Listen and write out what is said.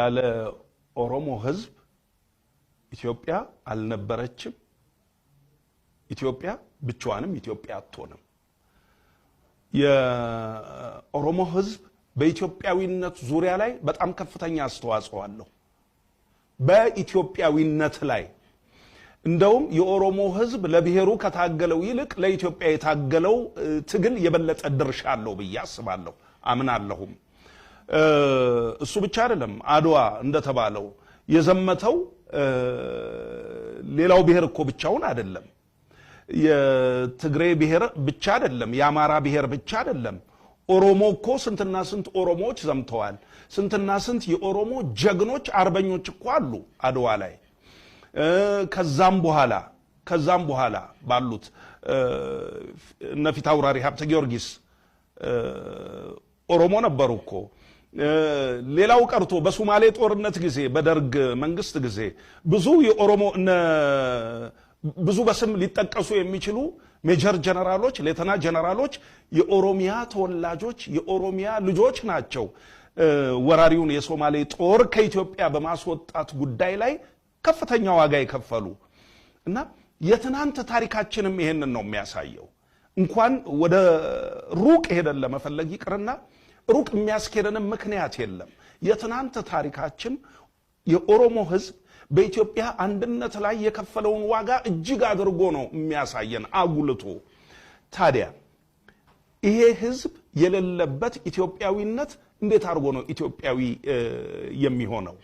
ያለ ኦሮሞ ሕዝብ ኢትዮጵያ አልነበረችም። ኢትዮጵያ ብቻዋንም ኢትዮጵያ አትሆንም። የኦሮሞ ሕዝብ በኢትዮጵያዊነት ዙሪያ ላይ በጣም ከፍተኛ አስተዋጽኦ አለው። በኢትዮጵያዊነት ላይ እንደውም የኦሮሞ ሕዝብ ለብሔሩ ከታገለው ይልቅ ለኢትዮጵያ የታገለው ትግል የበለጠ ድርሻ አለው ብዬ አስባለሁ፣ አምናለሁም። እሱ ብቻ አይደለም። አድዋ እንደተባለው የዘመተው ሌላው ብሔር እኮ ብቻውን አይደለም። የትግሬ ብሔር ብቻ አይደለም። የአማራ ብሔር ብቻ አይደለም። ኦሮሞ እኮ ስንትና ስንት ኦሮሞዎች ዘምተዋል። ስንትና ስንት የኦሮሞ ጀግኖች አርበኞች እኮ አሉ አድዋ ላይ። ከዛም በኋላ ባሉት እነ ፊታውራሪ ሀብተ ጊዮርጊስ ኦሮሞ ነበሩ እኮ። ሌላው ቀርቶ በሶማሌ ጦርነት ጊዜ፣ በደርግ መንግስት ጊዜ ብዙ የኦሮሞ ብዙ በስም ሊጠቀሱ የሚችሉ ሜጀር ጀነራሎች፣ ሌተና ጀነራሎች የኦሮሚያ ተወላጆች፣ የኦሮሚያ ልጆች ናቸው። ወራሪውን የሶማሌ ጦር ከኢትዮጵያ በማስወጣት ጉዳይ ላይ ከፍተኛ ዋጋ የከፈሉ። እና የትናንት ታሪካችንም ይሄንን ነው የሚያሳየው። እንኳን ወደ ሩቅ ሄደን ለመፈለግ ይቅርና ሩቅ የሚያስኬደንም ምክንያት የለም። የትናንት ታሪካችን የኦሮሞ ሕዝብ በኢትዮጵያ አንድነት ላይ የከፈለውን ዋጋ እጅግ አድርጎ ነው የሚያሳየን አጉልቶ። ታዲያ ይሄ ሕዝብ የሌለበት ኢትዮጵያዊነት እንዴት አድርጎ ነው ኢትዮጵያዊ የሚሆነው?